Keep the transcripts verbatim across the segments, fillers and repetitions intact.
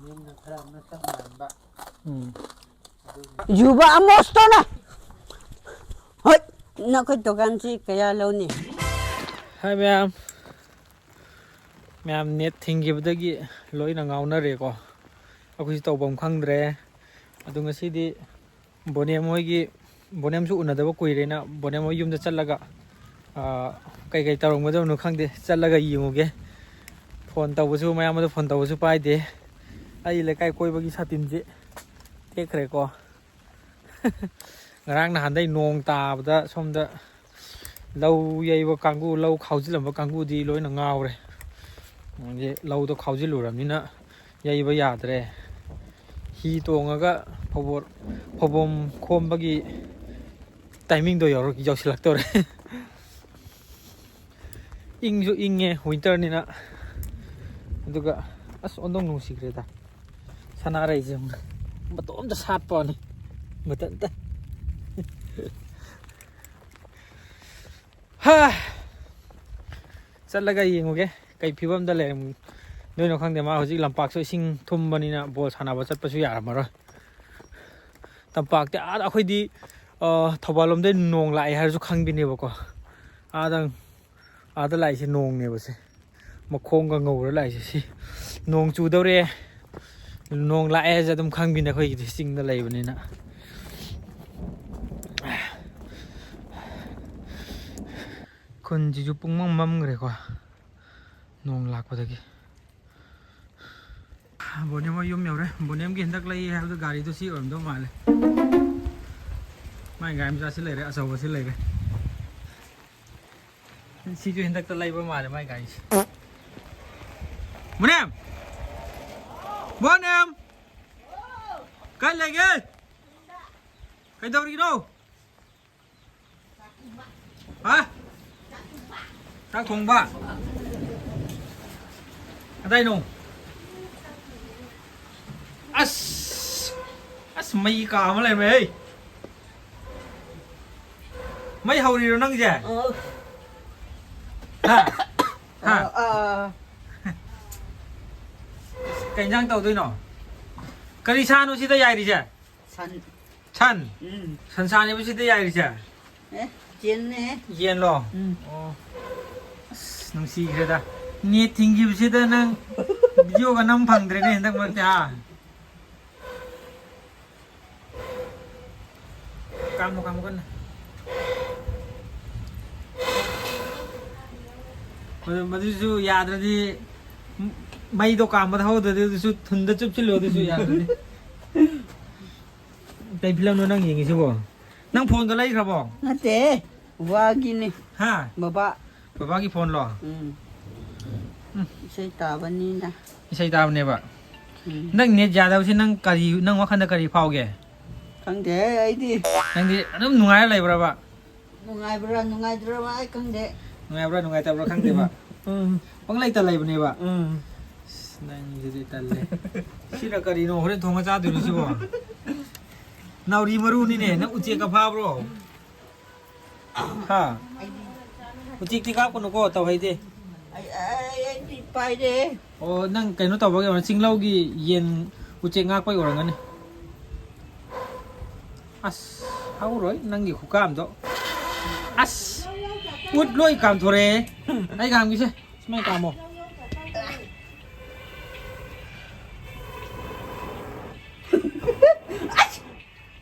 ꯌꯨꯝꯗ ꯈꯔ ꯑꯃꯅ ꯆꯞ ꯃꯥꯟꯅꯕ꯫ ꯎꯝ꯫ ꯌꯨꯕ ꯑꯃꯣꯁꯇꯣꯅ꯫ ꯍꯣꯏ, ꯅꯈꯣꯏ ꯗꯨꯀꯥꯟꯁꯤ ꯀꯌꯥ ꯂꯧꯅꯤ? ꯍꯥꯏ ꯃꯌꯥꯝ, ꯃꯌꯥꯝ ꯅꯦꯠ ꯊꯤꯡꯈꯤꯕꯗꯒꯤ ꯂꯣꯏꯅ ꯉꯥꯎꯅꯔꯦꯀꯣ꯫ ꯑꯩꯈꯣꯏꯁꯨ ꯇꯧꯐꯝ ꯈꯪꯗ꯭ꯔꯦ꯫ ꯑꯗꯨ ꯉꯁꯤꯗꯤ ꯕꯣꯅꯦꯝ ꯍꯣꯏꯒꯤ, ꯕꯣꯅꯦꯝꯁꯨ ꯎꯅꯗꯕ ꯀꯨꯏꯔꯦꯅ, ꯕꯣꯅꯦꯝ ꯍꯣꯏ ꯌꯨꯝꯗ ꯆꯠꯂꯒ, ꯑꯥ, ꯀꯩꯀꯩ ꯇꯧꯔꯝꯒꯗꯕꯅꯣ ꯈꯪꯗꯦ, ꯆꯠꯂꯒ ꯌꯦꯡꯉꯨꯒꯦ꯫ ꯐꯣꯟ ꯇꯧꯕꯁꯨ, ꯃꯌꯥꯝꯕꯗ ꯐꯣꯟ ꯇꯧꯕꯁꯨ ꯄꯥꯏꯗꯦ꯫ ꯑꯩ ꯂꯩꯀꯥꯏ ꯀꯣꯏꯕꯒꯤ ꯁꯥꯇꯤꯟꯁꯦ ꯇꯦꯛꯈ꯭ꯔꯦꯀꯣ꯫ ꯉꯔꯥꯡ ꯅꯍꯥꯟꯗꯩ ꯅꯣꯡ ꯇꯥꯕꯗ ꯁꯣꯝꯗ ꯂꯧ ꯌꯩꯕ ꯀꯥꯡꯕꯨ, ꯂꯧ ꯈꯥꯎꯖꯤꯜꯂꯝꯕ ꯀꯥꯡꯕꯨꯗꯤ ꯂꯣꯏꯅ ꯉꯥꯎꯔꯦ꯫ ꯍꯥꯏꯗꯤ ꯂꯧꯗꯣ ꯈꯥꯎꯖꯤꯜꯂꯨꯔꯕꯅꯤꯅ ꯌꯩꯕ ꯌꯥꯗ꯭ꯔꯦ꯫ ꯍꯤ ꯇꯣꯡꯉꯒ ꯐꯧꯕꯣꯠ-, ꯐꯧꯕꯣꯝ ꯈꯣꯝꯕꯒꯤ ꯇꯥꯏꯃꯤꯡꯗꯣ ꯌꯧꯔꯛ-, ꯌꯧꯁꯤꯜꯂꯛꯇꯧꯔꯦ꯫ ꯏꯪꯁꯨ ꯏꯪꯉꯦ ꯋꯤꯟꯇꯔꯅꯤꯅ꯫ ꯑꯗꯨꯒ ꯑꯁ, ꯑꯣꯟꯗꯣꯡ ꯅꯨꯡꯁꯤꯈ꯭ꯔꯦꯗ꯫ ꯁꯅꯥꯔꯩꯁꯦ ꯌꯦꯡꯉꯨ꯫ ꯃꯇꯣꯝꯇ ꯁꯥꯠꯄ ꯋꯥꯅꯤ꯫ ꯃꯊꯟꯇ꯫ ꯍꯥ! ꯆꯠꯂꯒ ꯌꯦꯡꯉꯨꯒꯦ, ꯀꯩ ꯐꯤꯕꯝꯗ ꯂꯩꯔꯝꯗꯣꯏꯅꯣ ꯈꯪꯗꯦ꯫ ꯃꯥ ꯍꯧꯖꯤꯛ ꯂꯝꯄꯥꯛꯁꯨ ꯏꯁꯤꯡ ꯊꯨꯝꯕꯅꯤꯅ ꯕꯣꯜ ꯁꯥꯟꯅꯕ ꯆꯠꯄꯁꯨ ꯌꯥꯔꯝꯃꯔꯣꯏ꯫ ꯇꯝꯄꯥꯛꯇꯤ ꯑꯥꯗ ꯑꯩꯈꯣꯏꯗꯤ, ꯑ, ꯊꯧꯕꯥꯜ ꯂꯣꯝꯗꯩ ꯅꯣꯡ ꯂꯥꯛꯑꯦ ꯍꯥꯏꯔꯁꯨ ꯈꯪꯕꯤꯅꯦꯕꯀꯣ꯫ ꯑꯥꯗ, ꯑꯥꯗ ꯂꯥꯛꯏꯁꯦ ꯅꯣꯡꯅꯦꯕꯁꯦ꯫ ꯃꯈꯣꯡꯒ ꯉꯧꯔ ꯂꯥꯛꯏꯁꯦ ꯁꯤ꯫ ꯅꯣꯡ ꯆꯨꯗꯧꯔꯦ꯫ ꯅꯣꯡ ꯂꯥꯛꯑꯦꯁꯦ ꯑꯗꯨꯝ ꯈꯪꯕꯤꯅꯦ ꯑꯩꯈꯣꯏꯒꯤꯗꯤ ꯆꯤꯡꯗ ꯂꯩꯕꯅꯤꯅ꯫ ꯈꯨꯟꯁꯤꯁꯨ ꯄꯨꯡꯃꯝ ꯃꯝꯈ꯭ꯔꯦꯀꯣ, ꯅꯣꯡ ꯂꯥꯛꯄꯗꯒꯤ꯫ ꯕꯣꯅꯦꯝ ꯍꯣꯏ ꯌꯨꯝ ꯌꯧꯔꯦ꯫ ꯕꯣꯅꯦꯝꯒꯤ ꯍꯟꯗꯛ ꯂꯩ ꯍꯥꯏꯕꯗꯣ ꯒꯥꯔꯤꯗꯣ ꯁꯤ ꯑꯣꯏꯔꯝꯗꯧ ꯃꯥꯜꯂꯦ꯫ ꯃꯥꯏ ꯒꯥꯔꯤ ꯃꯆꯥꯁꯤ ꯂꯩꯔꯦ, ꯑꯆꯧꯕꯁꯤ ꯂꯩꯔꯦ꯫ ꯁꯤꯁꯨ ꯍꯟꯗꯛꯇ ꯂꯩꯕ ꯃꯥꯜꯂꯦ ꯃꯥꯏ ꯒꯥꯔꯤꯁꯦ꯫ ꯕꯣꯅꯦꯝ! ꯕꯣꯅꯦꯝ! ꯀꯥꯏ ꯂꯩꯒꯦ? ꯀꯩꯗꯧꯔꯤꯅꯣ? ꯍꯥ? ꯆꯥꯛ ꯊꯣꯡꯕ? ꯀꯗꯥꯏꯅꯣ? ꯑꯁ! ꯑꯁ, ꯃꯩ ꯀꯥ ꯑꯃ ꯂꯩꯔꯝꯃꯦ, ꯍꯩ! ꯃꯩ ꯍꯧꯔꯤꯔꯣ ꯅꯪꯁꯦ? ꯑꯧ꯫ ꯍꯥ? ꯍꯥ? ꯑꯥ, ꯑꯥ꯫ ꯀꯩ ꯏꯟꯖꯥꯡ ꯇꯧꯗꯣꯏꯅꯣ? ꯀꯔꯤ ꯁꯥꯅꯣ ꯁꯤꯗ ꯌꯥꯏꯔꯤꯁꯦ? ꯁꯟ꯫ ꯁꯟ? ꯎꯝ꯫ ꯁꯟꯁꯥꯅꯦꯕ ꯁꯤꯗ ꯌꯥꯏꯔꯤꯁꯦ? ꯑꯦ, ꯌꯦꯟꯅꯦ꯫ ꯌꯦꯟꯂꯣ? ꯎꯝ꯫ ꯑꯣ꯫ ꯑꯁ, ꯅꯨꯡꯁꯤꯈ꯭ꯔꯦꯗ꯫ ꯅꯦꯠ ꯊꯤꯡꯈꯤꯕꯁꯤꯗ ꯅꯪ ꯚꯤꯗꯤꯑꯣꯒ ꯅꯝ ꯐꯪꯗ꯭ꯔꯦꯅꯦ ꯍꯟꯗꯛ ꯃꯔꯛꯇꯤ, ꯍꯥ? ꯀꯥꯝꯃꯣ, ꯀꯥꯝꯃꯣ ꯀꯟꯅ꯫ ꯃꯗꯨ-, ꯃꯗꯨꯁꯨ ꯌꯥꯗ꯭ꯔꯗꯤ, ꯃꯩꯗꯣ ꯀꯥꯝꯕꯗ ꯍꯧꯗ꯭ꯔꯗꯤ ꯑꯗꯨꯁꯨ ꯊꯨꯟꯗ ꯆꯨꯞꯁꯤꯜꯂꯣ, ꯑꯗꯨꯁꯨ ꯌꯥꯗ꯭ꯔꯗꯤ꯫ ꯀꯩ ꯐꯤꯂꯝꯅꯣ ꯅꯪ ꯌꯦꯡꯉꯤꯁꯤꯕꯣ? ꯅꯪ ꯐꯣꯟꯗꯣ ꯂꯩꯈ꯭ꯔꯕꯣ? ꯅꯠꯇꯦ, ꯕꯕꯥꯒꯤꯅꯤ꯫ ꯍꯥ? ꯕꯕꯥ꯫ ꯕꯕꯥꯒꯤ ꯐꯣꯟꯂꯣ? ꯎꯝ꯫ ꯎꯝ꯫ ꯏꯁꯩ ꯇꯥꯕꯅꯤꯅ꯫ ꯏꯁꯩ ꯇꯥꯕꯅꯦꯕ? ꯎꯝ꯫ ꯅꯪ ꯅꯦꯠ ꯌꯥꯗꯕꯁꯤ ꯅꯪ ꯀꯔꯤ, ꯅꯪ ꯋꯥꯈꯜꯗ ꯀꯔꯤ ꯐꯥꯎꯒꯦ? ꯈꯪꯗꯦ ꯑꯩꯗꯤ꯫ ꯅꯪꯗꯤ ꯑꯗꯨꯝ ꯅꯨꯡꯉꯥꯏꯔ ꯂꯩꯕ꯭ꯔꯕ? ꯅꯨꯡꯉꯥꯏꯕ꯭ꯔꯥ ꯅꯨꯡꯉꯥꯏꯇ꯭ꯔꯕ ꯑꯩ ꯈꯪꯗꯦ꯫ ꯅꯨꯡꯉꯥꯏꯕ꯭ꯔꯥ ꯅꯨꯡꯉꯥꯏꯇꯕ꯭ꯔꯥ ꯈꯪꯗꯦꯕ? ꯎꯝ꯫ ꯄꯪꯂꯩꯇ ꯂꯩꯕꯅꯦꯕ? ꯎꯝ꯫ ꯑꯁ, ꯅꯪꯁꯤꯗꯤ ꯇꯜꯂꯦ꯫ ꯁꯤꯅ ꯀꯔꯤꯅꯣ ꯍꯣꯔꯦꯟ ꯊꯣꯡꯉ ꯆꯥꯗꯣꯏꯅꯣ ꯁꯤꯕꯣ? ꯅꯥꯎꯔꯤ ꯃꯔꯨꯅꯤꯅꯦ, ꯅꯪ ꯎꯆꯦꯛꯀ ꯐꯥꯕ꯭ꯔꯣ? ꯍꯥ? ꯎꯆꯦꯛꯇꯤ ꯀꯥꯞꯀꯅꯨꯀꯣ, ꯇꯧꯍꯩꯗꯦ꯫ ꯑꯩ, ꯑꯩ, ꯑꯩꯗꯤ ꯄꯥꯏꯔꯦ꯫ ꯑꯣ, ꯅꯪ ꯀꯩꯅꯣ ꯇꯧꯕꯒꯤ ꯑꯣꯏꯔꯝꯒꯅꯤ, ꯆꯤꯡꯂꯧꯒꯤ ꯌꯦꯟ ꯎꯆꯦꯛ ꯉꯥꯛꯄꯒꯤ ꯑꯣꯏꯔꯝꯒꯅꯤ꯫ ꯑꯁ, ꯍꯧꯔꯣꯏ ꯅꯪꯒꯤ ꯈꯨꯀꯥꯝꯗꯣ꯫ ꯑꯁ, ꯎꯠ ꯂꯣꯏ ꯀꯥꯝꯊꯣꯔꯛꯑꯦ꯫ ꯑꯩ ꯀꯥꯝꯒꯤꯁꯦ, ꯁꯨꯃꯥꯏꯅ ꯀꯥꯝꯃꯣ꯫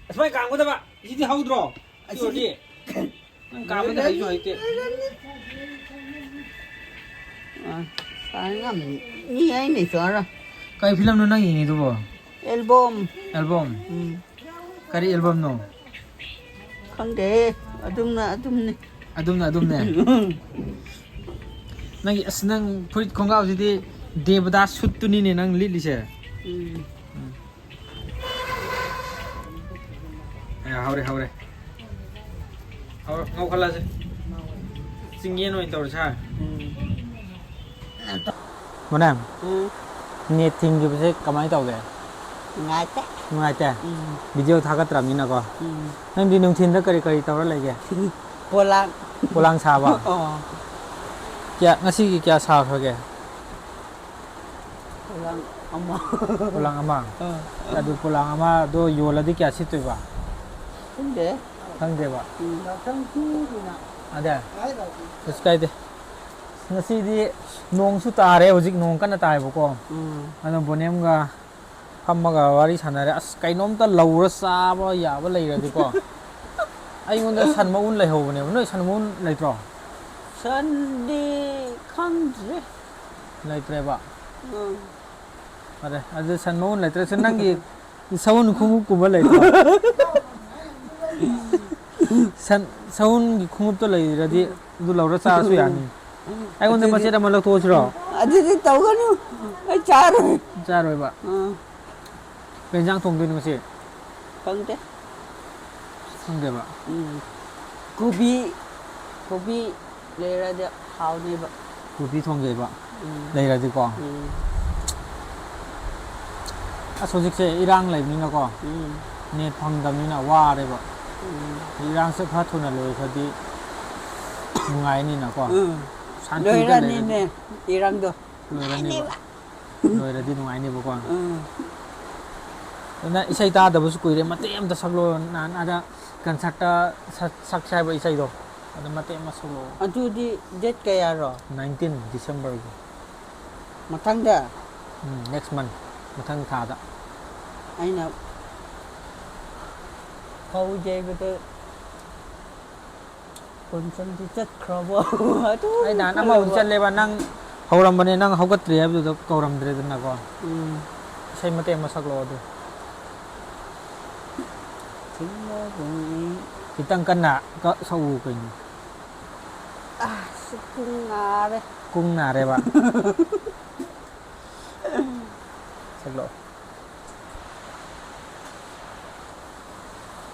ꯑꯁꯨꯃꯥꯏꯅ ꯀꯥꯝꯒꯗꯕ, ꯁꯤꯗꯤ ꯍꯧꯗ꯭ꯔꯣ? ꯁꯤ ꯑꯣꯏꯔꯗꯤ꯫ ꯅꯪ ꯀꯥꯝꯕꯗꯤ ꯍꯩꯁꯨ ꯍꯩꯇꯦ꯫ ꯑ, ꯁꯥꯏ ꯉꯝꯅꯤ꯫ ꯃꯤ ꯍꯥꯏꯅ ꯆꯥꯔꯣ꯫ ꯀꯩ ꯐꯤꯂꯝꯅꯣ ꯅꯪ ꯌꯦꯡꯉꯤꯗꯨꯕꯣ? ꯑꯦꯜꯕꯝ꯫ ꯑꯦꯜꯕꯝ? ꯎꯝ꯫ ꯀꯔꯤ ꯑꯦꯜꯕꯝꯅꯣ? ꯈꯪꯗꯦ꯫ ꯑꯗꯨꯝꯅ ꯑꯗꯨꯝꯅꯤ꯫ ꯑꯗꯨꯝꯅ ꯑꯗꯨꯝꯅꯦ? ꯎꯝ꯫ ꯅꯪꯒꯤ, ꯑꯁ, ꯅꯪ ꯐꯨꯔꯤꯠ ꯈꯣꯡꯒ꯭ꯔꯥꯎꯁꯤꯗꯤ ꯗꯦꯕꯗꯥꯁ ꯁꯨꯠꯇꯨꯅꯤꯅꯦ ꯅꯪ ꯂꯤꯠꯂꯤꯁꯦ꯫ ꯎꯝ꯫ ꯎꯝ꯫ ꯑꯦ, ꯍꯧꯔꯦ, ꯍꯧꯔꯦ꯫ ꯍꯧꯔꯦ, ꯉꯧꯈꯠꯂꯁꯦ꯫ ꯆꯤꯡꯌꯦꯟ ꯑꯣꯏꯅ ꯇꯧꯔꯁꯦ, ꯍꯥ? ꯎꯝ꯫ ꯃꯣꯅꯦ, ꯎꯝ꯫ ꯅꯦꯠ ꯊꯤꯡꯈꯤꯕꯁꯦ ꯀꯃꯥꯏꯅ ꯇꯧꯒꯦ? ꯅꯨꯡꯉꯥꯏꯇꯦ꯫ ꯅꯨꯡꯉꯥꯏꯇꯦ? ꯎꯝ꯫ ꯚꯤꯗꯤꯑꯣ ꯊꯥꯒꯠꯇ꯭ꯔꯕꯅꯤꯅꯀꯣ? ꯎꯝ꯫ ꯅꯪꯗꯤ ꯅꯨꯡꯊꯤꯟꯗ ꯀꯔꯤ ꯀꯔꯤ ꯇꯧꯔ ꯂꯩꯒꯦ? ꯄꯣꯂꯥꯡ꯫ ꯄꯣꯂꯥꯡ ꯁꯥꯕ? ꯑꯣ꯫ ꯀꯌꯥ, ꯉꯁꯤꯒꯤ ꯀꯌꯥ ꯁꯥꯈ꯭ꯔꯒꯦ? ꯄꯣꯂꯥꯡ ꯑꯃ꯫ ꯄꯣꯂꯥꯡ ꯑꯃ? ꯑꯥ꯫ ꯑꯗꯨ ꯄꯣꯂꯥꯡ ꯑꯃꯗꯣ ꯌꯣꯜꯂꯗꯤ ꯀꯌꯥ ꯁꯤꯠꯇꯣꯏꯕ? ꯈꯪꯗꯦ꯫ ꯈꯪꯗꯦꯕ? ꯎꯝ꯫ ꯑꯗꯦ? ꯀꯩꯁꯨ ꯀꯥꯏꯗꯦ꯫ ꯉꯁꯤꯗꯤ ꯅꯣꯡꯁꯨ ꯇꯥꯔꯦ, ꯍꯧꯖꯤꯛ ꯅꯣꯡ ꯀꯟꯅ ꯇꯥꯏꯕꯀꯣ꯫ ꯎꯝ꯫ ꯑꯗꯣ ꯕꯣꯅꯦꯝꯒ ꯐꯝꯃꯒ ꯋꯥꯔꯤ ꯁꯥꯟꯅꯔꯦ꯫ ꯑꯁ, ꯀꯩꯅꯣꯝꯇ ꯂꯧꯔ ꯆꯥꯕ ꯌꯥꯕ ꯂꯩꯔꯗꯤꯀꯣ꯫ ꯑꯩꯉꯣꯟꯗ ꯁꯟ ꯃꯎꯟ ꯂꯩꯍꯧꯕꯅꯦꯕ꯫ ꯅꯣꯏ ꯁꯟ ꯃꯎꯟ ꯂꯩꯇ꯭ꯔꯣ? ꯁꯟꯗꯤ ꯈꯪꯗ꯭ꯔꯦ꯫ ꯂꯩꯇ꯭ꯔꯦꯕ? ꯎꯝ꯫ ꯐꯔꯦ, ꯑꯗꯨ ꯁꯟ ꯃꯎꯟ ꯂꯩꯇ꯭ꯔꯁꯨ ꯅꯪꯒꯤ ꯁꯎꯟ ꯈꯣꯡꯎꯞꯀꯨꯝꯕ ꯂꯩꯇ꯭ꯔꯣ? ꯁꯟ, ꯁꯎꯟꯒꯤ ꯈꯣꯡꯎꯞꯇꯣ ꯂꯩꯔꯗꯤ ꯑꯗꯨ ꯂꯧꯔ ꯆꯥꯔꯁꯨ ꯌꯥꯅꯤ꯫ ꯑꯩꯉꯣꯟꯗ ꯑꯗꯨꯗꯤ ꯃꯆꯦꯠ ꯑꯃ ꯂꯧꯊꯣꯛꯑꯁꯤꯔꯣ? ꯑꯗꯨꯗꯤ ꯇꯧꯒꯅꯨ꯫ ꯑꯩ ꯆꯥꯔꯣꯏ꯫ ꯆꯥꯔꯣꯏꯕ? ꯑꯥ꯫ ꯀꯩ ꯏꯟꯖꯥꯡ ꯊꯣꯡꯗꯣꯏꯅꯣ ꯉꯁꯤ? ꯈꯪꯗꯦ꯫ ꯈꯪꯗꯦꯕ? ꯎꯝ꯫ ꯀꯣꯕꯤ, ꯀꯣꯕꯤ ꯂꯩꯔꯗꯤ ꯍꯥꯎꯅꯦꯕ꯫ ꯀꯣꯕꯤ ꯊꯣꯡꯒꯦꯕ? ꯎꯝ꯫ ꯂꯩꯔꯗꯤꯀꯣ? ꯎꯝ꯫ ꯑꯁ, ꯍꯧꯖꯤꯛꯁꯦ ꯏꯔꯥꯡ ꯂꯩꯕꯅꯤꯅꯀꯣ, ꯎꯝ꯫ ꯅꯦꯠ ꯐꯪꯗꯕꯅꯤꯅ ꯋꯥꯔꯦꯕ꯫ ꯎꯝ꯫ ꯏꯔꯥꯡꯁꯦ ꯈꯔ ꯊꯨꯅ ꯂꯣꯏꯈ꯭ꯔꯗꯤ ꯅꯨꯡꯉꯥꯏꯅꯤꯅꯀꯣ꯫ ꯎꯝ꯫ ꯁꯥꯟꯇꯤꯗ ꯂꯩꯔꯗꯤ꯫ ꯂꯣꯏꯔꯅꯤꯅꯦ ꯏꯔꯥꯡꯗꯣ꯫ ꯂꯣꯏꯔꯅꯦꯕ꯫ ꯅꯨꯡꯉꯥꯏꯅꯦꯕ꯫ ꯂꯣꯏꯔꯗꯤ ꯅꯨꯡꯉꯥꯏꯅꯦꯕꯀꯣ꯫ ꯎꯝ꯫ ꯑꯗꯨꯅ ꯏꯁꯩ ꯇꯥꯗꯕꯁꯨ ꯀꯨꯏꯔꯦ, ꯃꯇꯦꯛ ꯑꯃꯇ ꯁꯛꯂꯛꯑꯣ꯫ ꯅꯍꯥꯟ ꯑꯥꯗ ꯀꯟꯁꯔꯠꯇ ꯁꯛ-, ꯁꯛꯁꯦ ꯍꯥꯏꯕ ꯏꯁꯩꯗꯣ, ꯑꯗꯨ ꯃꯇꯦꯛ ꯑꯃ ꯁꯛꯂꯛꯑꯣ꯫ ꯑꯗꯨꯗꯤ ꯗꯦꯠ ꯀꯌꯥꯔꯣ? ꯅꯥꯏꯟꯇꯤꯟ ꯗꯤꯁꯦꯝꯕꯔꯒꯤ꯫ ꯃꯊꯪꯗ? ꯎꯝ, next month, ꯃꯊꯪ ꯊꯥꯗ꯫ ꯑꯩꯅ ꯐꯧ ꯌꯩꯕꯗ ꯀꯣꯟꯁꯝꯗꯤ ꯆꯠꯈ꯭ꯔꯕꯣ? ꯑꯗꯨꯝ ꯑꯩ ꯅꯍꯥꯟ ꯑꯃꯕꯨꯗꯤ ꯈꯜꯂꯕ꯫ ꯆꯠꯂꯦꯕ, ꯅꯪ ꯍꯧꯔꯝꯕꯅꯦ, ꯅꯪ ꯍꯧꯒꯠꯇ꯭ꯔꯤ ꯍꯥꯏꯕꯗꯨꯗ ꯀꯧꯔꯝꯗ꯭ꯔꯦꯗꯅꯀꯣ꯫ ꯎꯝ꯫ ꯏꯁꯩ ꯃꯇꯦꯛ ꯑꯃ ꯁꯛꯂꯛꯑꯣ ꯑꯗꯨ꯫ ꯊꯦꯡꯅꯕ ꯑꯩ ꯈꯤꯇꯪ ꯀꯟꯅ ꯀ-, ꯁꯛꯎ ꯀꯩꯅꯣ꯫ ꯑꯁ, ꯄꯨꯡ ꯅꯥꯔꯦ꯫ ꯄꯨꯡ ꯅꯥꯔꯦꯕ꯫ ꯁꯛꯂꯛꯑꯣ꯫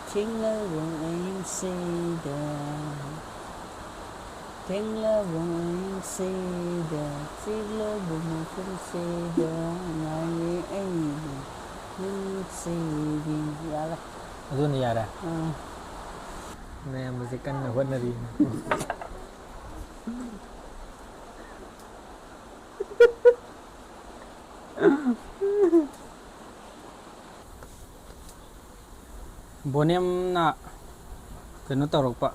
ꯊꯦꯡꯅꯕ ꯑꯌꯨꯛꯁꯤꯗ, ꯊꯦꯡꯂꯕ ꯑꯌꯨꯛꯁꯤꯗ, ꯆꯤꯛꯂꯕ ꯃꯐꯝꯁꯤꯗ ꯉꯥꯏꯔꯦ ꯑꯩꯅ ꯅꯪ ꯅꯨꯡꯁꯤꯕꯤ꯫ ꯌꯥꯔꯦ꯫ ꯑꯗꯨꯅ ꯌꯥꯔꯦ? ꯑꯥ꯫ ꯃꯌꯥꯝꯕꯁꯦ ꯀꯟꯅ ꯍꯣꯠꯅꯔꯤ꯫ ꯕꯣꯅꯦꯝꯅ ꯀꯩꯅꯣ ꯇꯧꯔꯛꯄ,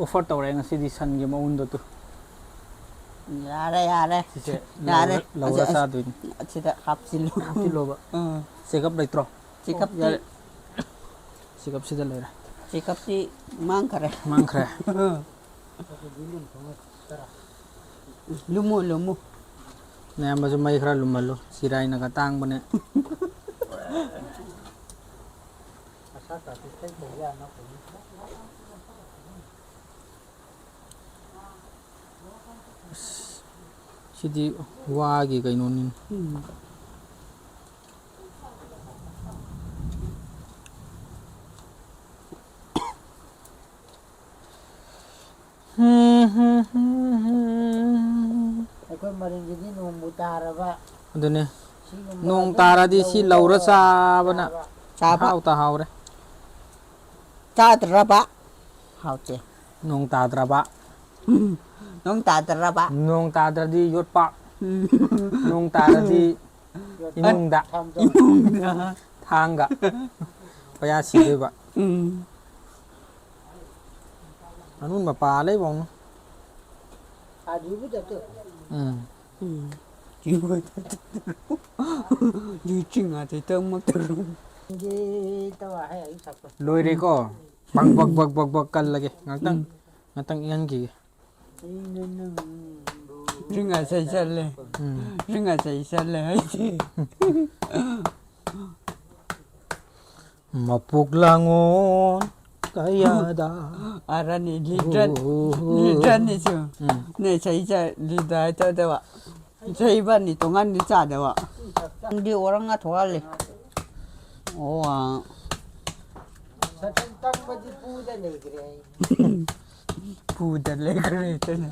offer ꯇꯧꯔꯛꯑꯦ ꯉꯁꯤꯗꯤ ꯁꯟꯒꯤ ꯃꯎꯟꯗꯣ ꯇꯨ꯫ ꯌꯥꯔꯦ, ꯌꯥꯔꯦ꯫ ꯁꯤꯁꯦ ꯌꯥꯔꯦ꯫ ꯂꯧꯔ, ꯂꯧꯔ ꯑꯁꯤ, ꯑꯁꯤ, ꯆꯥꯗꯣꯏꯅꯤ꯫ ꯑꯁꯤꯗ ꯍꯥꯞꯆꯤꯜꯂꯨ꯫ ꯍꯥꯞꯆꯤꯜꯂꯣꯕ꯫ ꯎꯝ꯫ Checkup ꯂꯩꯇ꯭ꯔꯣ? Checkupꯇꯤ ꯌꯥꯔꯦ꯫ Checkupꯁꯤꯗ ꯂꯩꯔꯦ꯫ Checkupꯇꯤ ꯃꯥꯡꯈꯔꯦ꯫ ꯃꯥꯡꯈ꯭ꯔꯦ꯫ ꯂꯨꯝꯃꯨ, ꯂꯨꯝꯃꯨ꯫ ꯅꯌꯥꯝꯕꯁꯨ ꯃꯩ ꯈꯔ ꯂꯨꯝꯍꯜꯂꯨ, ꯆꯤꯔꯥꯏꯅꯒ ꯇꯥꯡꯕꯅꯦ꯫ ꯑꯁ, ꯁꯤꯗꯤ ꯋꯥꯒꯤ ꯀꯩꯅꯣꯅꯤ꯫ ꯎꯝ꯫ ꯑꯩꯈꯣꯏ ꯃꯔꯤꯡꯒꯤꯗꯤ ꯅꯣꯡꯕꯨ ꯇꯥꯔꯕ꯫ ꯑꯗꯨꯅꯦ꯫ ꯁꯤꯒꯨꯝꯕ ꯅꯣꯡ ꯑꯗꯨꯝ ꯇꯥꯔꯗꯤ ꯁꯤ ꯂꯧꯔꯒ ꯂꯧꯔ ꯆꯥꯕꯅ ꯆꯥꯕ꯫ ꯆꯥꯕ꯫ ꯍꯥꯎꯇ ꯍꯥꯎꯔꯦ꯫ ꯆꯥꯗ꯭ꯔꯕ? ꯍꯥꯎꯇꯦ꯫ ꯅꯣꯡ ꯇꯥꯗ꯭ꯔꯕ꯫ ꯅꯣꯡ ꯇꯥꯗ꯭ꯔꯕ? ꯅꯣꯡ ꯇꯥꯗ꯭ꯔꯗꯤ ꯌꯣꯠꯄꯥꯛ꯫ ꯎꯝ꯫ ꯅꯣꯡ ꯇꯥꯔꯗꯤ ꯏꯃꯨꯡꯗ ꯏꯃꯨꯡꯗ꯫ ꯊꯥꯡꯒ꯫ ꯄꯩꯌꯥ ꯁꯤꯗꯣꯏꯕ꯫ ꯎꯝ꯫ ꯑꯅꯨꯟꯕ ꯄꯥ ꯂꯩꯕꯧꯅ꯫ ꯎꯝ꯫ ꯎꯝ꯫ ꯂꯣꯏꯔꯦꯀꯣ꯫ ꯕꯛ ꯕꯛ ꯕꯛ ꯕꯛ ꯕꯛ ꯀꯜꯂꯒꯦ꯫ ꯉꯥꯛꯇꯪ, ꯎꯝ꯫ ꯉꯥꯛꯇꯪ ꯏꯪꯍꯟꯈꯤꯒꯦ꯫ ꯔꯤꯡ ꯑꯁꯩ ꯆꯠꯂꯦ꯫ ꯎꯝ꯫ ꯔꯤꯡ ꯑꯁꯩ ꯆꯠꯂꯦ ꯍꯥꯏꯁꯦ꯫ ꯃꯄꯣꯛ ꯂꯥꯡꯉꯣꯟ ꯀꯌꯥꯗ꯫ ꯑꯔꯅꯤ ꯂꯤꯗ꯭ꯔꯟ꯫ ꯎ꯫ ꯂꯤꯗ꯭ꯔꯟꯅꯤꯁꯨ꯫ ꯎꯝ꯫ ꯅꯦ ꯆꯍꯤ ꯆ-, ꯂꯤꯗ꯭ꯔ ꯍꯥꯏ ꯇꯧꯗꯕ꯫ ꯆꯍꯤ ꯕꯥꯅꯤ ꯇꯣꯉꯥꯟꯗꯤ ꯆꯥꯗꯕ꯫ ꯅꯪꯗꯤ ꯑꯣꯔꯪ ꯉꯥ ꯊꯣꯛꯍꯜꯂꯤ꯫ ꯑꯣ, ꯑꯥ꯫ ꯁꯇꯟ ꯇꯪꯕꯗꯤ ꯄꯨꯗ ꯂꯩꯈ꯭ꯔꯦ ꯑꯩ꯫ ꯄꯨꯗ ꯂꯩꯈ꯭ꯔꯦ ꯑꯗꯨꯅ꯫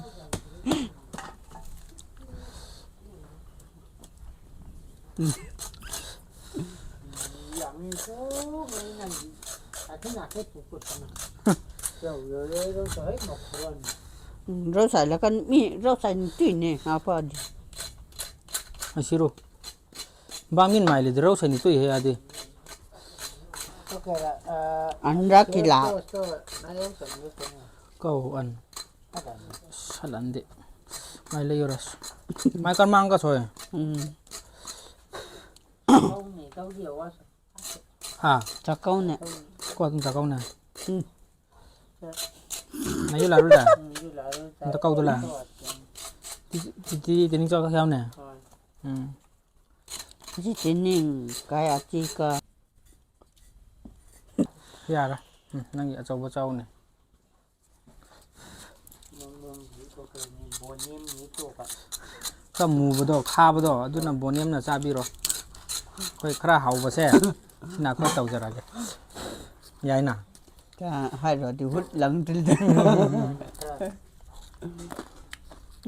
ꯎꯝ, ꯔꯣꯁꯥꯏ ꯂꯀꯟ ꯃꯤ ꯔꯣꯁꯥꯏ ꯇꯨꯏꯅꯦ ꯉꯥ ꯐꯥꯗꯤ꯫ ꯑꯁꯤꯔꯣ꯫ ꯕꯥꯡꯒꯤꯟ ꯃꯥꯏ ꯂꯩꯗꯔꯧ ꯁꯩꯅꯤ ꯇꯨꯏ ꯍꯦ ꯑꯗꯤ꯫ ꯑꯟꯔ ꯀꯤꯂꯥ꯫ ꯀꯧ ꯑꯟ꯫ ꯁꯂꯟꯗꯤ꯫ ꯃꯥꯏ ꯂꯩꯌꯣꯔꯁ꯫ ꯃꯥꯏ ꯀꯔꯃꯥꯡꯒ ꯁꯣꯏ꯫ ꯎꯝ꯫ ꯍꯥ꯫ ꯆꯥꯛꯀꯧꯅꯦ꯫ ꯀꯣ ꯑꯗꯨꯝ ꯆꯥꯛꯀꯧꯅꯦ꯫ ꯎꯝ꯫ ꯅꯌꯨ ꯂꯥꯔꯨꯗ꯫ ꯅꯇ ꯀꯧꯗꯨꯂ꯫ ꯇꯤꯇꯤ ꯇꯤꯅꯤꯡ ꯆꯥꯛ ꯌꯥꯎꯅꯦ꯫ ꯎꯝ꯫ ꯁꯤ ꯇꯤꯅꯤꯡ ꯀꯥꯏ ꯑꯇꯤ ꯀ꯫ ꯌꯥꯔꯦ꯫ ꯎꯝ, ꯅꯪꯒꯤ ꯑꯆꯧꯕ ꯆꯥꯎꯅꯦ꯫ ꯈꯔ ꯃꯨꯕꯗꯣ, ꯈꯥꯕꯗꯣ, ꯑꯗꯨꯅ ꯕꯣꯅꯦꯝꯅ ꯆꯥꯕꯤꯔꯣ꯫ ꯑꯩꯈꯣꯏ ꯈꯔ ꯍꯥꯎꯕꯁꯦ, ꯁꯤꯅ ꯑꯩꯈꯣꯏ ꯇꯧꯖꯔꯒꯦ꯫ ꯌꯥꯏꯅ? ꯍꯥꯏꯔꯨꯔꯗꯤ ꯍꯨꯠ ꯂꯪꯗ꯭ꯔꯤꯗ꯫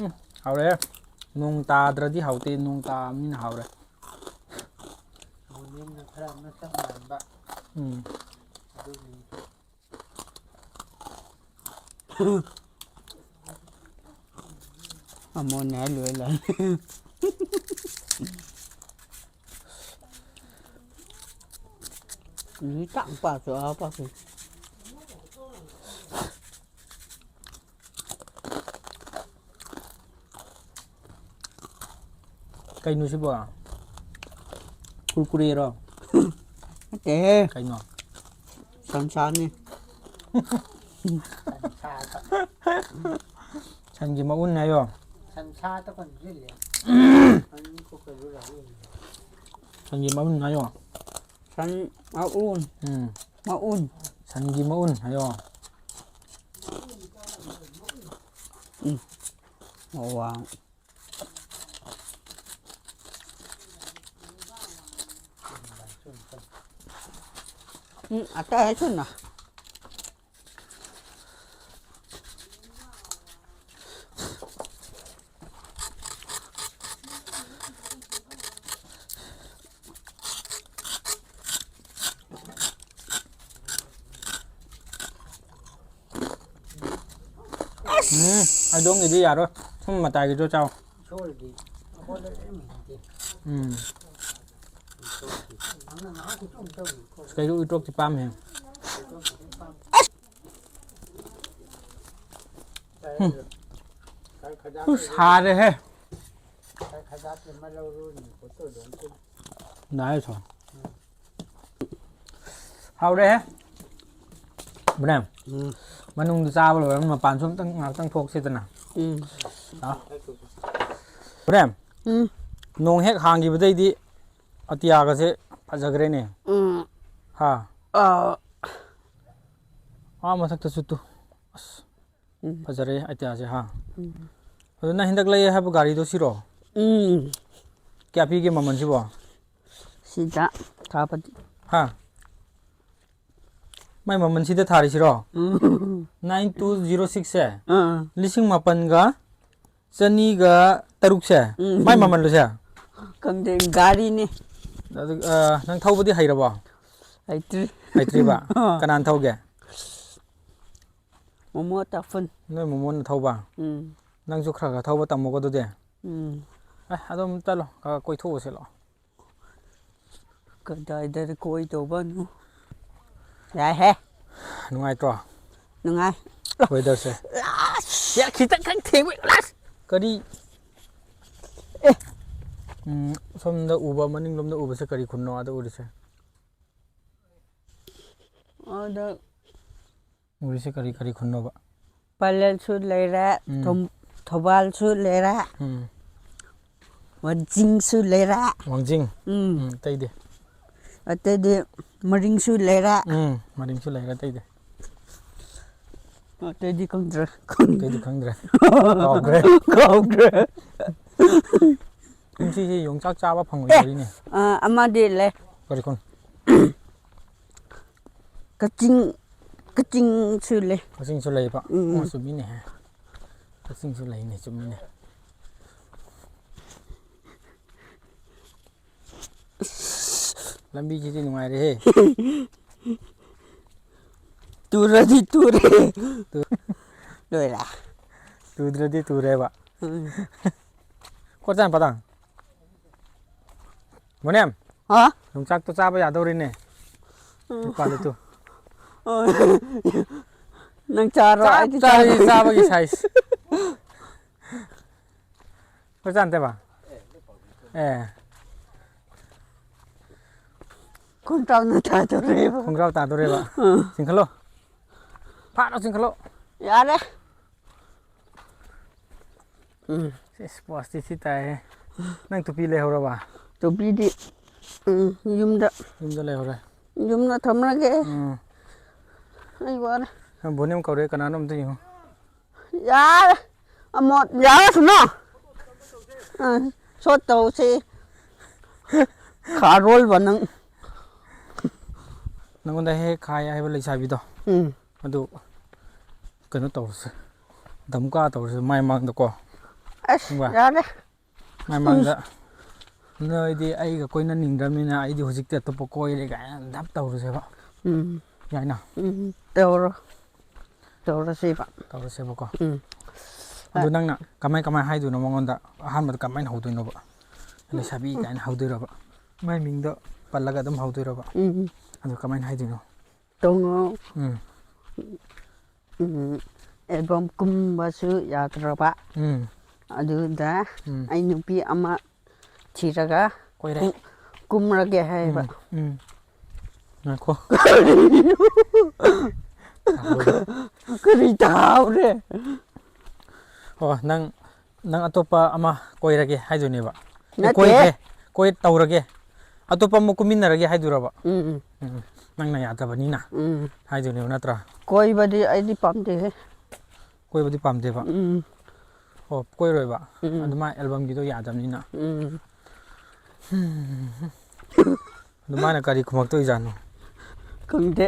ꯎꯝ, ꯍꯥꯎꯔꯦ꯫ ꯅꯣꯡ ꯇꯥꯗ꯭ꯔꯗꯤ ꯍꯥꯎꯇꯦ, ꯅꯣꯡ ꯇꯥꯕꯅꯤꯅ ꯍꯥꯎꯔꯦ꯫ ꯕꯣꯅꯦꯝꯅ ꯈꯔ ꯃꯁꯛ ꯃꯥꯟꯕ꯫ ꯎꯝ꯫ ꯑꯗꯨꯒꯤ꯫ ꯑꯃꯣꯟ ꯍꯥꯏ ꯂꯣꯏ ꯂꯥꯛ꯫ ꯅꯨꯃꯤꯠ ꯇꯥꯡ ꯄꯥꯛꯁꯨ ꯑꯥ ꯄꯥꯛꯁꯨ꯫ ꯀꯩꯅꯣ ꯁꯤꯕꯣ? ꯀꯨꯔꯀꯨꯔꯦꯔꯣ? ꯅꯠꯇꯦꯍꯦ꯫ ꯀꯩꯅꯣ? ꯁꯟꯁꯥꯅꯤ꯫ ꯁꯟꯒꯤ ꯃꯎꯟ ꯍꯥꯏꯌꯣ꯫ ꯁꯟꯁꯥꯗ ꯀꯟꯁꯤꯜꯂꯦ꯫ ꯁꯟꯒꯤ ꯃꯎꯟ ꯍꯥꯏꯌꯣ꯫ ꯁꯟ ꯃꯎꯟ꯫ ꯎꯝ꯫ ꯃꯎꯟ꯫ ꯁꯟꯒꯤ ꯃꯎꯟ ꯍꯥꯏꯌꯣ꯫ ꯎꯝ꯫ ꯃꯋꯥ꯫ ꯎꯝ, ꯑꯇꯩ ꯍꯥꯏꯁꯅꯨ꯫ ꯎꯝ, ꯑꯗꯣꯝꯒꯤꯗꯤ ꯌꯥꯔꯣꯏ꯫ ꯁꯨꯝ ꯃꯇꯥꯏꯒꯤꯗꯣ ꯆꯥꯎ꯫ ꯏꯁꯣꯔꯗꯤ ꯎꯝ꯫ ꯑꯁ, ꯀꯩꯁꯨ ꯎꯏꯇ꯭ꯔꯣꯛꯇꯤ ꯄꯥꯝꯃꯦ꯫ ꯎꯝ꯫ ꯎꯁ, ꯁꯥꯔꯦꯍꯦ꯫ ꯅꯥꯏ ꯊꯣ꯫ ꯍꯥꯎꯔꯦꯍꯦ꯫ ꯕ꯭ꯔꯦꯝ꯫ ꯎꯝ꯫ ꯃꯅꯨꯡꯗ ꯆꯥꯕ ꯂꯣꯏꯔ ꯃꯄꯥꯟꯁꯨ ꯑꯝꯇꯪ ꯉꯥꯏꯍꯥꯛꯇꯪ ꯊꯣꯛꯁꯤꯗꯅ꯫ ꯎꯝ꯫ ꯂꯥꯎ꯫ ꯕ꯭ꯔꯦꯝ꯫ ꯎꯝ꯫ ꯅꯣꯡ ꯍꯦꯛ ꯍꯥꯡꯈꯤꯕꯗꯩꯗꯤ ꯑꯇꯤꯌꯥꯒꯁꯦ ꯐꯖꯈ꯭ꯔꯦꯅꯦ꯫ ꯎꯝ꯫ ꯍꯥ꯫ ꯑꯥ꯫ ꯑꯥ ꯃꯊꯛꯇꯁꯨ ꯇꯨ꯫ ꯑꯁ꯫ ꯎꯝ꯫ ꯐꯖꯔꯦ ꯑꯇꯤꯌꯥꯁꯦ ꯍꯥ꯫ ꯎꯝ꯫ ꯑꯗꯨ ꯅꯪ ꯍꯟꯗꯛ ꯂꯩꯌꯦ ꯍꯥꯏꯕ ꯒꯥꯔꯤꯗꯣ ꯁꯤꯔꯣ? ꯎꯝ꯫ ꯀꯌꯥ ꯄꯤꯒꯦ ꯃꯃꯜꯁꯤꯕꯣ? ꯁꯤꯗ ꯊꯥꯕꯗꯤ꯫ ꯍꯥ? ꯃꯥꯏ ꯃꯃꯜꯁꯤꯗ ꯊꯥꯔꯤꯁꯤꯔꯣ? ꯎꯝ꯫ Nine two zero six ꯁꯦ? ꯑꯥ꯫ ꯂꯤꯁꯤꯡ ꯃꯥꯄꯟꯒ ꯆꯅꯤꯒ ꯇꯔꯨꯛꯁꯦ? ꯎꯝ꯫ ꯃꯥꯏ ꯃꯃꯜꯂꯣ ꯁꯦ? ꯈꯪꯗꯦ, ꯒꯥꯔꯤꯅꯤ꯫ ꯑꯗꯨ, ꯑ, ꯅꯪ ꯊꯧꯕꯗꯤ ꯍꯩꯔꯕꯣ? ꯍꯩꯇ꯭ꯔꯤ꯫ ꯍꯩꯇ꯭ꯔꯤꯕ? ꯑꯥ꯫ ꯀꯅꯥꯅ ꯊꯧꯒꯦ? ꯃꯣꯃꯣ ꯇꯥꯐꯟ꯫ ꯅꯣꯏ ꯃꯣꯃꯣꯅ ꯊꯧꯕ? ꯎꯝ꯫ ꯅꯪꯁꯨ ꯈꯔ ꯈꯔ ꯊꯧꯕ ꯇꯝꯃꯨꯀꯣ ꯑꯗꯨꯗꯤ꯫ ꯎꯝ꯫ ꯑꯦ, ꯑꯗꯨꯝ ꯆꯠꯂꯣ, ꯈꯔ ꯈꯔ ꯀꯣꯏꯊꯣꯛꯎꯁꯤ ꯂꯥꯛꯑꯣ꯫ ꯀꯗꯥꯏꯗ ꯀꯣꯏ ꯇꯧꯕꯅꯣ? ꯌꯥꯏꯍꯦ꯫ ꯅꯨꯡꯉꯥꯏꯇ꯭ꯔꯣ? ꯅꯨꯡꯉꯥꯏ꯫ Weatherꯁꯦ꯫ ꯑꯁ! ꯌꯥ, ꯈꯤꯇꯪ ꯈꯛ ꯊꯦꯡꯕ꯫ ꯑꯁ! ꯀꯔꯤ? ꯑꯦ! ꯎꯝ, ꯁꯣꯝꯗ ꯎꯕ, ꯃꯅꯤꯡꯂꯣꯝꯗ ꯎꯕꯁꯦ ꯀꯔꯤ ꯈꯨꯟꯅꯣ ꯑꯥꯗ ꯎꯔꯤꯁꯦ? ꯑꯥꯗ ꯎꯔꯤꯁꯦ ꯀꯔꯤ, ꯀꯔꯤ ꯈꯨꯟꯅꯣꯕ? ꯄꯂꯦꯜꯁꯨ ꯂꯩꯔꯦ, ꯎꯝ꯫ ꯊꯧ-, ꯊꯧꯕꯥꯜꯁꯨ ꯂꯩꯔꯦ, ꯎꯝ꯫ ꯋꯥꯡꯖꯤꯡꯁꯨ ꯂꯩꯔꯦ꯫ ꯋꯥꯡꯖꯤꯡ? ꯎꯝ꯫ ꯎꯝ, ꯑꯇꯩꯗꯤ? ꯑꯇꯩꯗꯤ ꯃꯔꯤꯡꯁꯨ ꯂꯩꯔꯦ꯫ ꯎꯝ, ꯃꯔꯤꯡꯁꯨ ꯂꯩꯔꯦ, ꯑꯇꯩꯗꯤ? ꯑꯇꯩꯗꯤ ꯈꯪꯗ꯭ꯔꯦ꯫ ꯑꯇꯩꯗꯤ ꯈꯪꯗ꯭ꯔꯦ꯫ ꯀꯥꯎꯈ꯭ꯔꯦ꯫ ꯀꯥꯎꯈ꯭ꯔꯦ꯫ ꯀꯨꯝꯁꯤꯁꯦ ꯌꯣꯡꯆꯥꯛ ꯆꯥꯕ ꯐꯪꯉꯣꯏꯗꯧꯔꯤꯅꯦ꯫ ꯑ, ꯑꯃꯗꯤ ꯂꯩ꯫ ꯀꯔꯤ ꯈꯨꯟ? ꯀꯛꯆꯤꯡ, ꯀꯛꯆꯤꯡꯁꯨ ꯂꯩ꯫ ꯀꯛꯆꯤꯡꯁꯨ ꯂꯩꯕ? ꯎꯝ꯫ ꯑꯣ, ꯆꯨꯝꯃꯤꯅꯦꯍꯦ꯫ ꯀꯛꯆꯤꯡꯁꯨ ꯂꯩꯅꯦ, ꯆꯨꯝꯃꯤꯅꯦ꯫ ꯂꯝꯕꯤꯁꯤꯗꯤ ꯅꯨꯡꯉꯥꯏꯔꯦꯍꯦ꯫ ꯇꯨꯔꯗꯤ ꯇꯨꯔꯦ꯫ ꯇꯨ- ꯂꯣꯏꯔꯦ꯫ ꯇꯨꯗ꯭ꯔꯗꯤ ꯇꯨꯔꯦꯕ꯫ ꯎꯝ꯫ ꯀꯣꯠ ꯆꯥꯅ ꯄꯗꯥꯡ꯫ ꯃꯣꯅꯦꯝ, ꯍꯥ? ꯌꯣꯡꯆꯥꯛꯇꯣ ꯆꯥꯕ ꯌꯥꯗꯧꯔꯤꯅꯦ꯫ ꯎꯝ꯫ ꯅꯨꯄꯥꯗꯨ ꯇꯨ꯫ ꯑꯣ꯫ ꯅꯪ ꯆꯥꯔꯣ, ꯆꯞ ꯑꯩꯗꯤ ꯆꯥꯔꯦ, ꯆꯥꯔꯣꯏ꯫ ꯆꯥꯕꯒꯤ size꯫ ꯀꯣꯠ ꯆꯥꯅ ꯇꯦꯕ? ꯑꯦ꯫ ꯈꯣꯡꯒ꯭ꯔꯥꯎꯅ ꯇꯥꯗꯧꯔꯦꯕ꯫ ꯈꯣꯡꯒ꯭ꯔꯥꯎ ꯇꯥꯗꯧꯔꯦꯕ꯫ ꯎꯝ꯫ ꯆꯤꯡꯈꯠꯂꯣ꯫ ꯐꯥꯅ ꯆꯤꯡꯈꯠꯂꯣ꯫ ꯌꯥꯔꯦ꯫ ꯎꯝ꯫ ꯁꯤꯁ, ꯄꯣꯁꯇꯤ ꯁꯤ ꯇꯥꯏꯍꯦ꯫ ꯅꯪ ꯇꯨꯄꯤ ꯂꯩꯍꯧꯔꯕ? ꯇꯨꯄꯤꯗꯤ, ꯎꯝ, ꯌꯨꯝꯗ꯫ ꯌꯨꯝꯗ ꯂꯩꯍꯧꯔꯦ? ꯌꯨꯝꯗ ꯊꯝꯂꯒꯦ꯫ ꯎꯝ꯫ ꯑꯩ ꯋꯥꯔꯦ꯫ ꯅꯪ ꯕꯣꯅꯦꯝ ꯀꯧꯔꯦ, ꯀꯅꯥꯅꯣ ꯑꯝꯇ ꯌꯦꯡꯉꯣ꯫ ꯌꯥꯔꯦ꯫ ꯑꯃꯣꯠ ꯌꯥꯔꯁꯅꯨ꯫ ꯑ, ꯁꯣꯠ ꯇꯧꯁꯤ꯫ ꯈꯥꯔꯣꯜꯕ ꯅꯪ꯫ ꯅꯪꯉꯣꯟꯗ ꯍꯦꯛ ꯈꯥꯏ ꯍꯥꯏꯕ ꯂꯩꯁꯥꯕꯤꯗꯣ꯫ ꯎꯝ꯫ ꯑꯗꯨ ꯀꯩꯅꯣ ꯇꯧꯔꯁꯦ꯫ ꯗꯝꯀꯥ ꯇꯧꯔꯁꯦ ꯃꯥꯏ ꯃꯥꯡꯗꯀꯣ꯫ ꯑꯁ, ꯈꯪꯕ꯭ꯔꯥ? ꯌꯥꯔꯦ꯫ ꯃꯥꯏ ꯃꯥꯡꯗ, "ꯅꯣꯏꯗꯤ ꯑꯩꯒ ꯀꯣꯏꯅꯅꯤꯡꯗ꯭ꯔꯕꯅꯤꯅ ꯑꯩꯗꯤ ꯍꯧꯖꯤꯛꯇꯤ ꯑꯇꯣꯞꯄ ꯀꯣꯏꯔꯦ" ꯀꯥꯏꯅ ꯙꯞ ꯇꯧꯔꯁꯦꯕ꯫ ꯎꯝ꯫ ꯌꯥꯏꯅ? ꯎꯝ, ꯇꯧꯔꯣ꯫ ꯇꯧꯔꯁꯦꯕ꯫ ꯇꯧꯔꯁꯦꯕꯀꯣ꯫ ꯎꯝ꯫ ꯑꯗꯨ ꯅꯪꯅ ꯀꯃꯥꯏ, ꯀꯃꯥꯏ ꯍꯥꯏꯗꯣꯏꯅꯣ ꯃꯉꯣꯟꯗ? ꯑꯍꯥꯟꯕꯗ ꯀꯃꯥꯏꯅ ꯍꯧꯗꯣꯏꯅꯣꯕ? "ꯂꯩꯁꯥꯕꯤ" ꯀꯥꯏꯅ ꯍꯧꯗꯣꯏꯔꯕ? ꯃꯥꯏ ꯃꯤꯡꯗꯣ ꯄꯜꯂꯒ ꯑꯗꯨꯝ ꯍꯧꯗꯣꯏꯔꯕ? ꯎꯝ꯫ ꯑꯗꯨ ꯀꯃꯥꯏꯅ ꯍꯥꯏꯗꯣꯏꯅꯣ? ꯇꯣꯡꯉꯣ꯫ ꯎꯝ꯫ ꯎꯝ, album ꯀꯨꯝꯕꯁꯨ ꯌꯥꯗ꯭ꯔꯕ꯫ ꯎꯝ꯫ ꯑꯗꯨꯗ ꯎꯝ꯫ ꯑꯩ ꯅꯨꯄꯤ ꯑꯃ ꯊꯤꯔꯒ ꯀꯣꯏꯔꯦ꯫ ꯀꯨꯝ-, ꯀꯨꯝꯔꯒꯦ ꯍꯥꯏꯕ꯫ ꯎꯝ, ꯎꯝ꯫ ꯉꯥꯏꯈꯣ꯫ ꯀꯔꯤꯅꯣ? ꯇꯥꯍꯧꯗꯦ꯫ ꯀꯔꯤ ꯇꯥꯍꯧꯔꯦ? ꯑꯣ, ꯅꯪ, ꯅꯪ ꯑꯇꯣꯞꯄ ꯑꯃ ꯀꯣꯏꯔꯒꯦ ꯍꯥꯏꯗꯣꯏꯅꯦꯕ꯫ ꯑꯦ, ꯅꯠꯇꯦ꯫ ꯀꯣꯏꯒꯦ, ꯀꯣꯏ ꯇꯧꯔꯒꯦ꯫ ꯑꯇꯣꯞꯄ ꯑꯃ ꯀꯨꯝꯃꯤꯟꯅꯔꯒꯦ ꯍꯥꯏꯗꯣꯏꯔꯕ? ꯎꯝ, ꯎꯝ꯫ ꯎꯝ, ꯅꯪꯅ ꯌꯥꯗꯕꯅꯤꯅ ꯎꯝ꯫ ꯍꯥꯏꯗꯣꯏꯅꯦꯕ ꯅꯠꯇ꯭ꯔꯥ? ꯀꯣꯏꯕꯗꯤ ꯑꯩꯗꯤ ꯄꯥꯝꯗꯦꯍꯦ꯫ ꯀꯣꯏꯕꯗꯤ ꯄꯥꯝꯗꯦꯕ? ꯎꯝ꯫ ꯑꯣ, ꯀꯣꯏꯔꯣꯏꯕ? ꯎꯝ꯫ ꯑꯗꯨ ꯃꯥ albumꯒꯤꯗꯣ ꯌꯥꯗꯕꯅꯤꯅ꯫ ꯎꯝ꯫ ꯎꯝ꯫ ꯑꯗꯨ ꯃꯥꯅ ꯀꯔꯤ ꯈꯨꯝꯃꯛꯇꯣꯏꯖꯥꯠꯅꯣ? ꯈꯪꯗꯦ꯫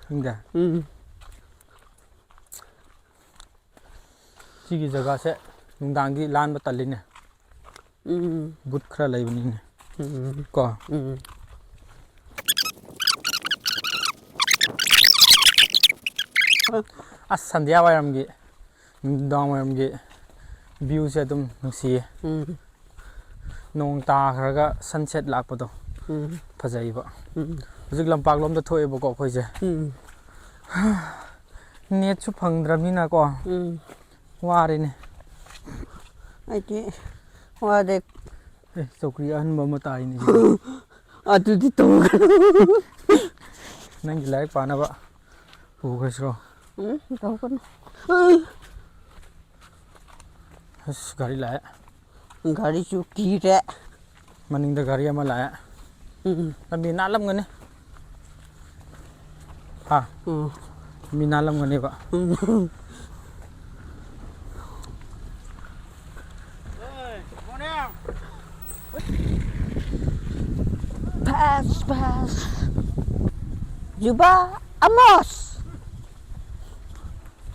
ꯈꯪꯗꯦ? ꯎꯝ꯫ ꯁꯤꯒꯤ ꯖꯒꯥꯁꯦ ꯅꯨꯡꯗꯥꯡꯗꯤ ꯂꯥꯟꯕ ꯇꯜꯂꯤꯅꯦ꯫ ꯎꯝ꯫ ꯕꯨꯠ ꯈꯔ ꯂꯩꯕꯅꯤꯅꯦ꯫ ꯎꯝ꯫ ꯀꯣ? ꯎꯝ꯫ ꯑꯁ, ꯁꯟꯙ꯭ꯌꯥ ꯋꯥꯏꯔꯝꯒꯤ, ꯅꯨꯡꯗꯥꯡ ꯋꯥꯏꯔꯝꯒꯤ Viewꯁꯦ ꯑꯗꯨꯝ ꯅꯨꯡꯁꯤꯌꯦ꯫ ꯎꯝ꯫ ꯅꯣꯡ ꯇꯥꯈ꯭ꯔꯒ sunset ꯂꯥꯛꯄꯗꯣ ꯎꯝ꯫ ꯐꯖꯩꯕ꯫ ꯎꯝ꯫ ꯍꯧꯖꯤꯛ ꯂꯝꯄꯥꯛꯂꯣꯝꯗ ꯊꯣꯛꯑꯦꯕꯀꯣ ꯑꯩꯈꯣꯏꯁꯦ꯫ ꯎꯝ꯫ Netꯁꯨ ꯐꯪꯗ꯭ꯔꯕꯅꯤꯅꯀꯣ꯫ ꯎꯝ꯫ ꯋꯥꯔꯦꯅꯦ꯫ ꯑꯩꯗꯤ ꯋꯥꯗꯦ꯫ ꯑꯦ, ꯆꯧꯀ꯭ꯔꯤ ꯑꯍꯟꯕ ꯑꯃ ꯇꯥꯏꯅꯦ ꯁꯤꯗꯤ꯫ ꯑꯗꯨꯗꯤ ꯇꯧꯒꯅꯨ꯫ ꯅꯪꯒꯤ ꯂꯥꯏꯔꯤꯛ ꯄꯥꯅꯕ ꯄꯨꯈ꯭ꯔꯁꯤꯔꯣ? ꯎꯝ, ꯇꯧꯒꯅꯨ꯫ ꯑꯁ, ꯒꯥꯔꯤ ꯂꯥꯛꯑꯦ꯫ ꯒꯥꯔꯤꯁꯨ ꯀꯤꯔꯦ꯫ ꯃꯅꯤꯡꯗ ꯒꯥꯔꯤ ꯑꯃ ꯂꯥꯛꯑꯦ꯫ ꯎꯝ꯫ ꯂꯝꯕꯤ ꯅꯥꯜꯂꯝꯒꯅꯤ꯫ ꯍꯥ? ꯎꯝ꯫ ꯃꯤ ꯅꯥꯜꯂꯝꯒꯅꯦꯕ꯫ ꯎꯝ꯫ ꯐꯥꯁ, ꯐꯥꯁ꯫ ꯌꯨꯕꯥ ꯑꯃꯣꯁ꯫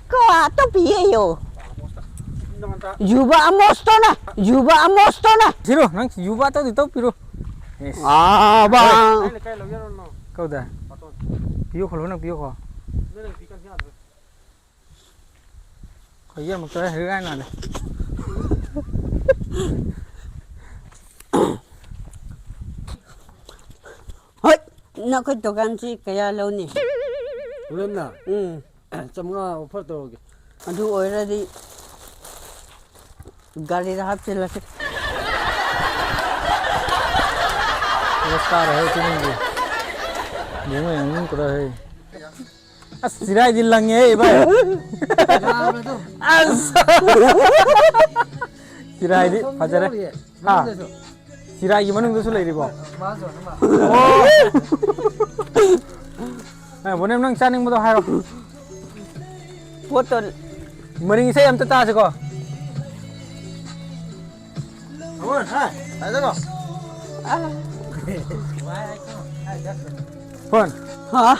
ꯀꯣ, ꯑꯇꯣꯞꯄꯤꯌꯦꯌꯣ꯫ ꯌꯨꯕꯥ ꯑꯃꯣꯁꯇꯣꯅ, ꯌꯨꯕꯥ ꯑꯃꯣꯁꯇꯣꯅ꯫ ꯁꯤꯔꯣ, ꯅꯪ ꯌꯨꯕꯥ ꯇꯧꯗꯤ ꯇꯧꯄꯤꯔꯣ꯫ ꯑꯦꯁ꯫ ꯑꯥ, ꯕꯥ꯫ ꯍꯣꯏ꯫ ꯀꯧꯗ꯫ ꯄꯤꯌꯨ ꯈꯣꯠꯂꯣ, ꯅꯪ ꯄꯤꯌꯨ ꯈꯣ꯫ ꯈꯣꯏ ꯌꯦꯡ ꯑꯃꯨꯛꯇ ꯍꯦꯛ ꯍꯥꯏ ꯅꯥꯜꯂꯦ꯫ ꯍꯣꯏ, ꯅꯈꯣꯏ ꯗꯨꯀꯥꯟꯁꯤ ꯀꯌꯥ ꯂꯧꯅꯤ? ꯄꯨꯂꯞꯅ? ꯎꯝ꯫ ꯆꯥꯝꯃꯉꯥ offer ꯇꯧꯔꯒꯦ꯫ ꯑꯗꯨ ꯑꯣꯏꯔꯗꯤ ꯒꯥꯔꯤꯗ ꯍꯥꯞꯆꯤꯜꯂꯁꯤ꯫ ꯄꯨꯔꯥ ꯁ꯭ꯇꯥꯔ ꯍꯦ ꯆꯤꯅꯤꯒꯤ꯫ ꯌꯦꯡꯉꯣ, ꯌꯦꯡꯉꯣ, ꯄꯨꯔꯥ ꯍꯦ꯫ ꯑꯁ, ꯆꯤꯔꯥꯏꯗꯤ ꯂꯪꯉꯦꯍꯦ, ꯚꯥꯏ꯫ ꯌꯥꯕ꯭ꯔꯥ ꯑꯗꯨꯝ? ꯑꯁ! ꯆꯤꯔꯥꯏꯗꯤ ꯐꯖꯔꯦ꯫ ꯍꯥ? ꯃꯅꯨꯡꯗꯁꯨ꯫ ꯆꯤꯔꯥꯏꯒꯤ ꯃꯅꯨꯡꯗꯁꯨ ꯂꯩꯔꯤꯕꯣ? ꯃꯥꯁꯨ ꯑꯗꯨꯝ ꯂꯥꯛꯑꯣ꯫ ꯑꯣ! ꯑꯦ, ꯕꯣꯅꯦꯝ, ꯅꯪ ꯆꯥꯅꯤꯡꯕꯗꯣ ꯍꯥꯏꯔꯣ꯫ ꯄꯣꯠꯇꯣ꯫ ꯃꯔꯤꯡ ꯏꯁꯩ ꯑꯝꯇ ꯇꯥꯁꯤꯀꯣ꯫ ꯑꯃꯣꯟ, ꯍꯥ? ꯍꯥꯏꯖꯜꯂꯣ꯫ ꯑꯥ꯫ ꯐꯣꯟ꯫ ꯍꯥ?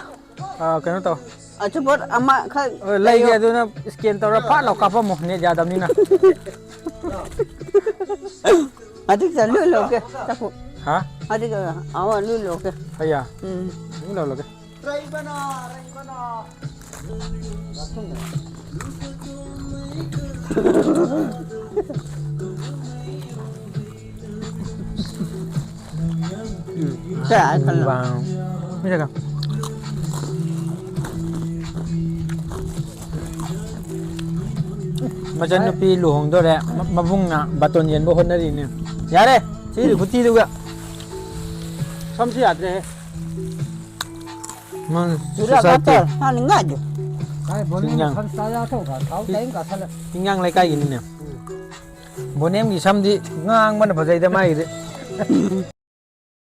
ꯑꯥ, ꯀꯩꯅꯣ ꯇꯧ꯫ ꯑꯆꯥꯄꯣꯠ ꯑꯃꯈꯛ ꯑ, ꯂꯩꯒꯦ, ꯂꯩꯌꯣ꯫ ꯑꯗꯨꯅ scan ꯇꯧꯔ ꯐꯥꯠ ꯂꯥꯎ ꯀꯥꯞꯄꯝꯃꯣ, net ꯌꯥꯗꯕꯅꯤꯅ꯫ ꯑꯗꯨ ꯆꯠꯂꯨ ꯂꯧꯒꯦ, ꯆꯐꯨ꯫ ꯍꯥ? ꯑꯗꯨꯒ ꯑꯃ ꯂꯨ ꯂꯧꯒꯦ꯫ ꯑꯩꯌꯥ? ꯎꯝ꯫ ꯑꯗꯨꯝ ꯂꯧꯔꯒꯦ꯫ ꯔꯩꯕꯅ, ꯔꯩꯕꯅ꯫ ꯎꯝ, ꯁꯦ, ꯍꯥꯏ ꯈꯜꯂꯣ꯫ ꯋꯥꯎ꯫ ꯃꯤ ꯂꯥꯛꯑꯣ꯫ ꯃꯆꯟꯅꯨꯄꯤ ꯂꯨꯍꯣꯡꯗꯣꯔꯦ꯫ ꯃ-, ꯃꯕꯨꯡꯅ ꯕꯥꯇꯣꯟ ꯌꯦꯟꯕ ꯍꯣꯠꯅꯔꯤꯅꯦ꯫ ꯌꯥꯔꯦ, ꯁꯤꯒꯤ ꯈꯨꯊꯤꯗꯨꯒ꯫ ꯁꯝꯁꯨ ꯌꯥꯗ꯭ꯔꯦꯍꯦ꯫ ꯃꯥꯅꯦ, ꯆꯨꯔꯥ ꯁꯣꯁꯥꯏꯇꯤ꯫ ꯀꯠꯇꯔ, ꯃꯥꯅ ꯉꯥꯏꯗꯣ꯫ ꯀꯥꯏ ꯕꯣꯅꯤ ꯆꯤꯡꯌꯥꯡ꯫ ꯁꯟ ꯆꯥ ꯌꯥ ꯊꯧ ꯀ ꯊꯥꯎ ꯇꯩ ꯀ ꯁꯜꯂ꯫ ꯆꯤꯡꯌꯥꯡ ꯂꯩꯀꯥꯏꯒꯤꯅꯤꯅꯦ꯫ ꯕꯣꯅꯦꯝꯒꯤ ꯁꯝꯗꯤ ꯉꯥꯡꯕꯅ ꯐꯖꯩꯗ ꯃꯥꯒꯤꯗꯤ꯫